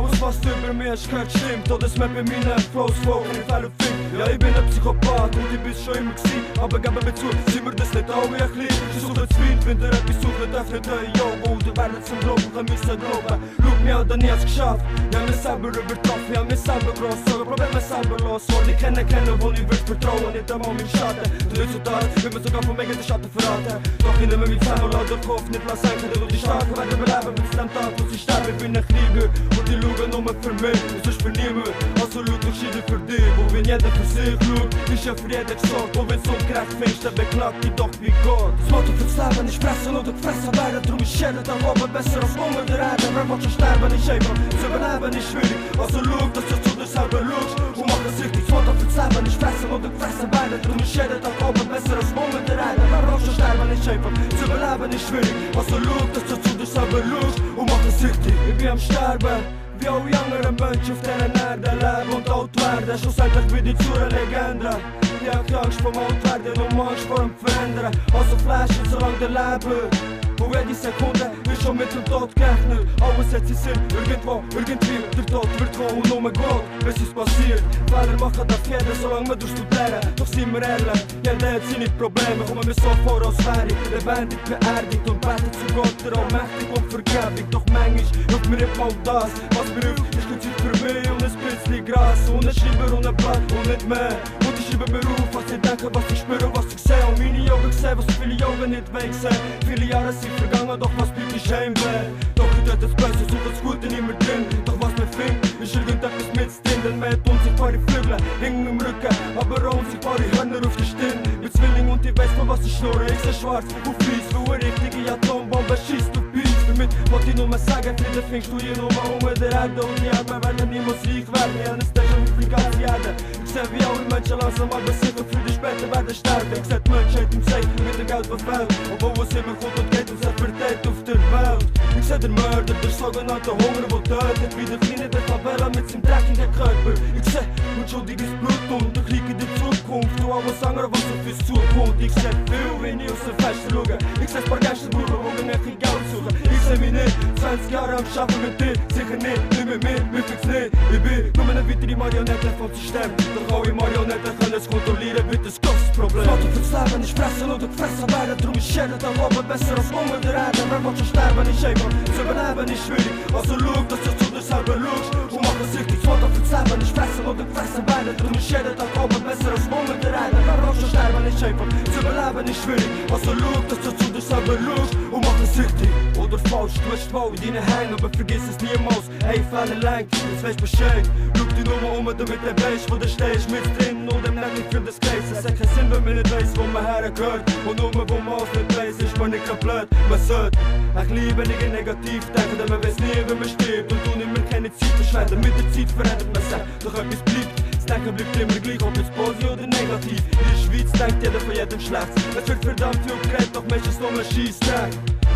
Alles was du über mich hast gehört stimmt, oder es mir bei meinen Flows folgen in Fälle find. Ja, ich bin ein Psychopath und ich bin's schon immer gewesen, aber geben mir zu, sind wir das nicht alle ein bisschen? Ich suche Zweifel, wenn der etwas sucht, öffnet eure Augen, oder werden zum Glauben, kann müssen glauben. Schau mir an, dann ich hab's geschafft, ich hab mich selber übertroffen, ich hab mich selber gross, aber probier mich selber los, weil ich kennen, wo ich würd vertrauen, nicht einmal meinem Schatten. Der Resultat wird mir sogar von mir den Schatten verraten. Doch ich nehme mich fern und lass den Kopf nicht lassen, denn die Starken werden überleben bis zum Tag, wo sie sterben. Ich bin ein Krieger und die schauen nur für mich und sonst für niemand. Also schau doch Schiede für dich, wo wenn jeder für sich schaut, ist ja für jeden gesorgt. Und wenn's ungerecht findest, dann beklagt dich doch wie Gott. Das Motto fürs Leben ist fressen oder gefressen werden, darum ist jeder da oben besser als unter der Erde. Wer will schon sterben, ist einfach, zu überleben ist schwierig. Also schau, dass du zu dir selber schaust und mach es richtig. Das Motto fürs Leben ist fressen oder gefressen werden, darum ist jeder da oben besser als unter der Erde. Wer will schon sterben, ist einfach, zu überleben ist schwierig. Also schau, dass du zu dir selber schaust und mach es richtig. Ich bin am Sterben, wie alle anderen Menschen auf dieser Erde leben und alt werden. Schlussendlich bin ich zu einer Legende. Ich hab keine Angst vor dem Altwerden und Angst vor dem Verändern. Also flashen, solange der Leben. Und jede Sekunde ist schon mit dem Tod gerechnet. Alles hat seinen Sinn, irgendwo, irgendwie. Der Tod wird kommen und nur Gott, was ist passiert. Fehler machen darf jeder, solange man studieren. Doch sind wir ehrlich, jeder hat seine Probleme. Kommen mir so vor, als wäre ich lebendig beerdigt und bete zu Gott, der allmächtig und Vergebung. Doch manchmal hilft mir nicht mal das, was mir hilft, ist die Zeit für mich und ein bisschen Gras. Und ein Schreiber und ein Blatt und nicht mehr. Und ich schreibe mir auf, was ich denke, was ich spüre, was ich sehe. Und meine Augen sehen, was viele Augen nicht sehen. Viele Jahre sind vergangen, doch was bleibt ist Heimweh. Doch ich tue das Beste, suche das Gute nicht mehr drin. Doch was mir findet, ist irgendetwas mit drin. Denn man hat unsichtbare Flügel, hängen im Rücken, aber auch unsichtbare Hörner auf der Stirn. Mit Zwilling und ich weiß von was ich schnurre. Ich seh schwarz und fies, wie eine richtige Atombombe schießt auf Peace. Damit wollte ich nur sagen, Frieden findest du hier nur mal unter der Erde. Und die Arme werden niemals reich werden, ja, das ist schon wie viel Gas Erde. Ich seh wie alle Menschen langsam aber sicher für die später werden sterben. Ich seh die Menschheit im Seich mit dem Geld verfällt, obwohl es immer kommt und geht und es verteilt auf der Welt. Ich seh den Mörder, der sogenannte Hunger, der tötet, wie der Kleine der Favela mit seinem dreckigen Körper. Ich seh unschuldiges Blut und der Krieg in die Zukunft, du alles andere, was auf uns zukommt. Ich seh viel, wenn ich aus dem Fenster schaue. Ich seh ein paar Geisterbrüder, die mir kein Geld suchen. Ich seh mich nicht, 20 Jahre am Schaffen mit dir, sicher nicht, nicht mit mir, mir fix nicht. Ich bin nur eine weitere Marionette vom System. Doch alle Marionetten können es kontrollieren, wird das großes Problem. Das Motto fürs Leben ist fressen oder gefressen werden, darum ist jeder da oben besser als unter der Erde. Wer will schon sterben, ist einfach, zu überleben ist schwierig. Also schau, dass du zu dir selber schaust und mach es richtig. Das Motto fürs Leben ist fressen oder gefressen werden, darum ist jeder da oben besser als unter der Erde. Wer will schon sterben, ist einfach, zu überleben ist schwierig. Also schau, dass du zu dir selber schaust und mach es richtig. Oder falsch, du hast voll in deinen Händen, aber vergiss es niemals. Hey, Fälle lenk, jetzt weisst Bescheid. Schau dich nur mal damit du weisst, wo du stehst, mit drin und im Leben für das Case. Es hat keinen Sinn, wenn man nicht weiss, wo man hergehört. Und nur wo man alles nicht weiss, ist man nicht blöd. Man sollte echt lieber nicht negativ denken, denn man weiss nie, wenn man stirbt. Und du nicht mehr keine Zeit verschwenden, mit der Zeit verändert man sich. Doch etwas bleibt, das Denken bleibt immer gleich, ob es positiv oder negativ. In der Schweiz denkt jeder von jedem schlecht. Es wird verdammt viel geredet, doch meistens nur ein Scheisstag.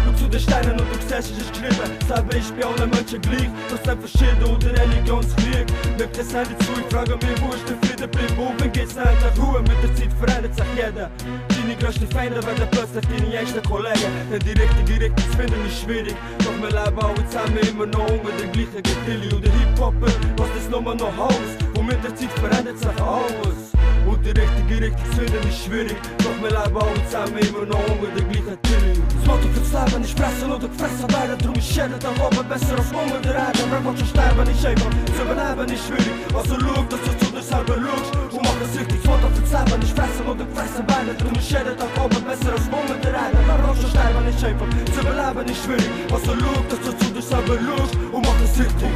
Schau zu den Steinen und du siehst, es ist geschrieben. Selber ist bei allen Menschen gleich, trotzdem verschieden und der Religionskrieg. Mit der Hände zu, ich frage mich, wo ist der Frieden bleibt, wo geht's endlich Ruhe? Mit der Zeit verändert sich jeder. Deine größten Feinde werden plötzlich deine engsten Kollegen. Denn die richtige Richtung zu finden ist schwierig. Doch wir leben alle zusammen immer noch unter der gleichen Getilli. Und der Hip-Hopper, was das nur noch Haus. Und mit der Zeit verändert sich alles. Und die richtige Richtung zu finden ist schwierig. Doch wir leben alle zusammen immer noch unter der gleichen Getilli. Das Motto fürs Leben ist fressen oder gefressen werden, darum ist jeder da oben besser als unter der Erde. Wer will schon sterben, ist einfach, zu überleben ist schwierig. Also schau, dass du zu dir selber schaust und mach es richtig. Das Motto fürs Leben ist fressen oder gefressen werden, darum ist jeder da oben besser als unter der Erde. Wer will schon sterben, ist einfach, zu überleben ist schwierig. Also schau, dass du zu dir selber schaust und mach es richtig.